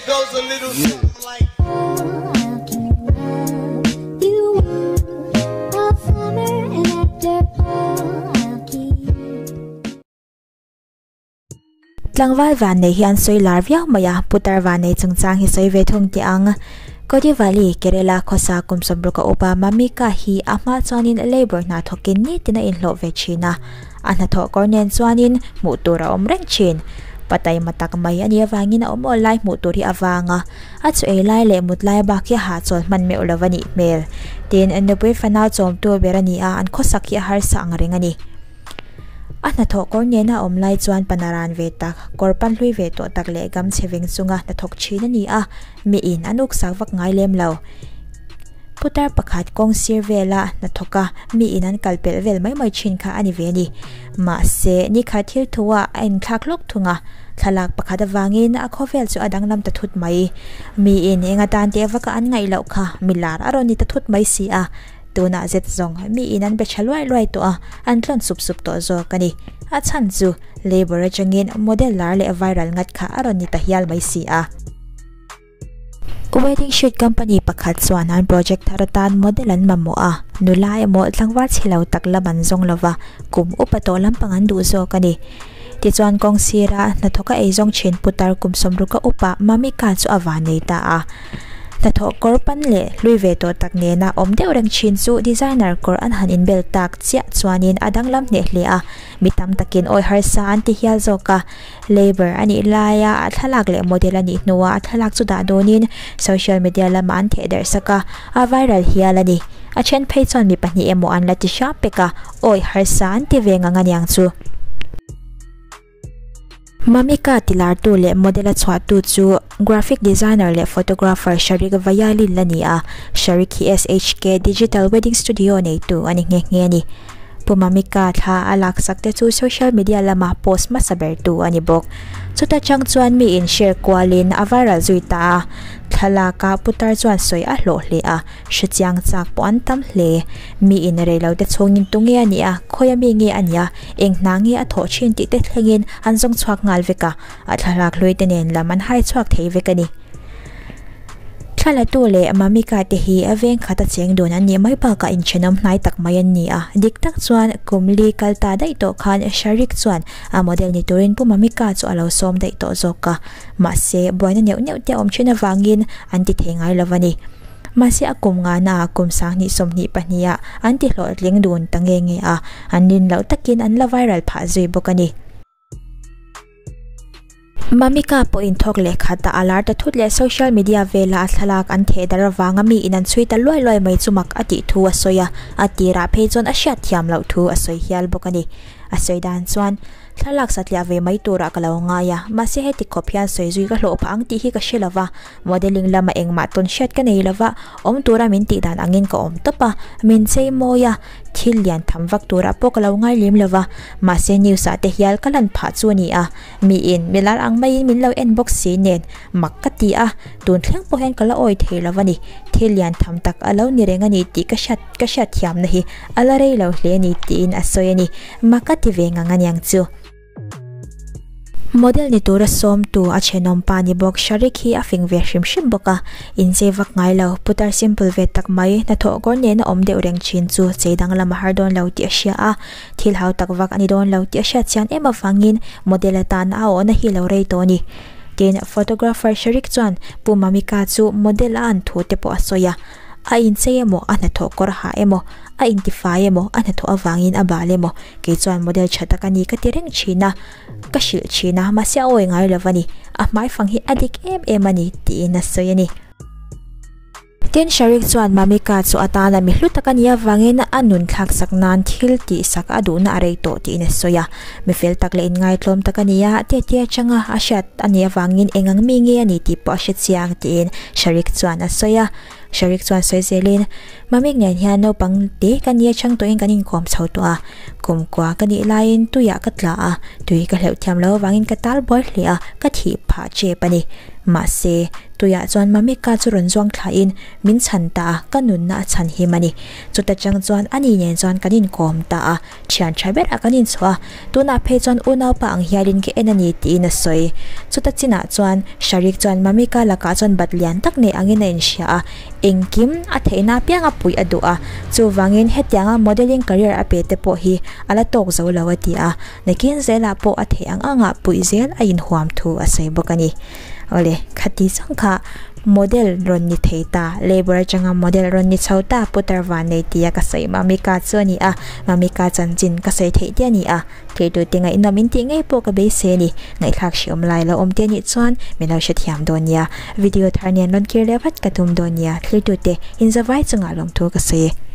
goes a little something like. Tlangval vannei hi an sawi lar viau mai a, putar vannei chungchang hi sawi ve thung teh ang. Kodivali, Kerala khawsa kum sawmruka upa Mamika hi a hma chuanin labour hna thawkin nitin a inhlawh ve thin a, a hnathawh kawr nen chuanin hmuh tur a awm reng thin. Pataima tak mai a nih avangin a awm awl lai hmuh tur hi a vang a, a chu ei lai leh mut lai bak hi a hahchawl hman meuh lo a nih hmel. Tin, nupui fanau chawmtu ber a ni a, an khawsak hi a harsa ang reng a ni. A hnathawh kawr nena a awm lai chuan panaran ve tak, kawr panhlui ve tawh tak leh gam chhe veng chunga hnathawk thin a ni a, miin an uksak vak ngai lem lo. Putar pakhat kawng sir vela hnathawk a, miin an kal pelh vel mai mai thin kha a ni ve a ni. Mahse, nikhat thil thuah a inthlak hlawk thung a, thlalak pakhat avangin a khawvel chu a danglam ta thut mai. Miin eng atan teh vaka an ngaih loh kha milar a rawn ni ta thut mai si a. Tunah zet zawng miin an be tha luai luai tawh a, an tlawn sup sup tawh zawk a ni. A chhan chu Labour atangin model lar leh viral ngat kha a rawn ni ta hial mai si a. Wedding shoot company pakhat chuan an project thar atan model an mamawh a, nula emaw tlangval chhe lo tak lam an zawng lova, kum upa tawh lampang an duh zawk a ni. Tichuan kawng sira hnathawka eizawng thin putar kum sawmruka upa Mamika chu a van nei ta a. Hnathawh kawr pan leh hlui ve tawh tak nena awm deuh reng thin chu designer kawr an han inbel tak chiah chuanin a danglam hneh hle a, mi tam takin awi harsa an ti hial zawk a. Labour a nih laia a thlalak leh model a nih hnuah a thlalak chu dah dawnin social media lamah an theh darh sak a, a viral hial a ni. A then phei chuan mi pahnih emaw an la ti hram pek a, awi harsa an ti ve ngang aniang chu. Mamika tilartu leh model a chhuahtu chu graphic designer leh photographer Sharik Vayalil a ni a, Sharik hi SHK Digital Wedding Studio neitu a ni nghe nghe a ni. Pu Mamika thla a laksak te chu social media lama post hmasa bertu a ni bawk. Chuta chang chuan mi in share kualin a viral zui ta a, thlalaka putar chuan sawi a hlawh hle a, Hrechiang chak pawh an tam hle. Mi in rei lo te chhungin tu nge a nih a, khawia mi nge a nih a, eng hna nge a thawh thin tih te thlengin an zawng chhuak nghal vek a, a thlalak hlui te nen lam an hai chhuak thei vek a ni. Thlalatu leh Mamika te hi a veng khat a cheng dun an nih mai bakah inthenawm hnai tak mai an ni a, dik tak chuan kum li kal ta daih tawh khan Sharik chuan a model ni turin Pu Mamika chu a lo sawm daih tawh zawk a, mahse buaina neuh neuh te a awm thin avangin an ti thei ngai lo a ni. Mahse a kum ngana kum sanghnih 22 ah an ti hlawhtling dun ta nge nge a, an rin loh takin an la viral phah zui bawk a ni. Mamika pawhin thawk leh khat a a lar ta thut leh social media vela a thlalak an theh dar avanga mi in an chhui ta luai luai mai chu mak a tih thu a sawi a, a tirah phei chuan a hriat thiam loh thu a sawi hial bawk a ni. A sawi dan chuan. Thlalak satliah ve mai turah ka lo ngai a, mahse heti khawp hian sawi zui ka hlawh phah ang tih hi ka hre lo va, modelling lama engmah tawn hriat ka nei lo va, awm tura min tih dan angin ka awm tawp a, min chei mawi a, thil lian tham vak turah pawh ka lo ngai lem lo va, mahse news ah te hial ka lan phah chu a ni a, miin milar ang maiin min lo en bawk si nen mak ka ti a, tun thleng pawh hian ka la awi thei lo va ni, thil lian tham tak a lo ni reng a ni tih ka hriat ka hriat thiamna hi a la rei lo hle a ni tiin a sawi a ni. Mak a ti ve ngang aniang chu. Model ni tura sawmtu a thenawm pa ni bawk Sharik hi a fing ve hrim hrim bawk a, inchei vak ngai lo, putar simple ve tak mai, hnathawh kawr nena awm deuh reng thin chu chei danglam a har dawn lo tih a hria a, thil hau tak vak a ni dawn lo tih a hriat chian em avangin model atana a awhna hi lo rei tawh a ni. Tin, photographer Sharik chuan Pu Mamika chu model a an thu te pawh a sawi a. A inchei emaw, a hnathawh kawr ha emaw, a intifai emaw, a hnathawh avangin a bal emaw, kei chuan model tha tak a ni ka ti reng thin a, ka hrilh thin a, mahse a awi ngai lo a ni, a hmaifang hi a dik em em a ni, tiin a sawi a ni. Tin, Sharik chuan Mamika chu atana mi hlu tak a nih avangin a nun thlak sak nan thil tih sak a duhna a rei tawh tiin a sawi a. Mi fel tak leh inngaitlawm tak a ni a, tete atanga a hriat a nih avangin eng ang mi nge a ni tih pawh a hre chiang tiin Sharik chuan a sawi a. Sharik chuan sawi zelin, Mamik nen hian naupang te ka nia chang tawhin kan inkawm chho tawh a, kum kua ka nih laiin tuiah ka tla a, tui ka hleuh thiam lo avangin ka tal buai hle a, ka thih phah chep a ni. Mahse, tuiah chuan Mamika chu rawn zuang thlain min chhan ta a, ka nunna a chhan him a ni. Chuta chang chuan ani nen chuan kan inkawm ta a, thian tha berah kan inchhuah a, tunah phei chuan unaupa ang hialin ka en a ni tiin a sawi. Chuta chinah chuan Sharik chuan Mamika lakah chuan bat lian tak nei angin a inhria a, engkim a theihna apiang a puih a duh a, chuvangin hetianga modelling career a pe te pawh hi a la tawk zo lo a ti a, nakin zelah pawh a theih ang angah puih zel a inhuam thu a sawi bawk a ni. Awle, khati zawng kha model rawn ni thei ta, labour atanga model rawn ni chho ta Putar Vannei tia ka sawi Mamika chu a ni a, Mamika chanchin ka sawi theih te a ni a, Keitute ngaihnawm in tih ngei pawh ka beisei a ni. Ngaihthlak hriawm lai lo awm te anih chuan min lo hrethiam dawn nia. Video thar nen rawn kir leh vat ka tum dawn nia. Thlirtute, inzavai chungah lawmthu ka sawi e.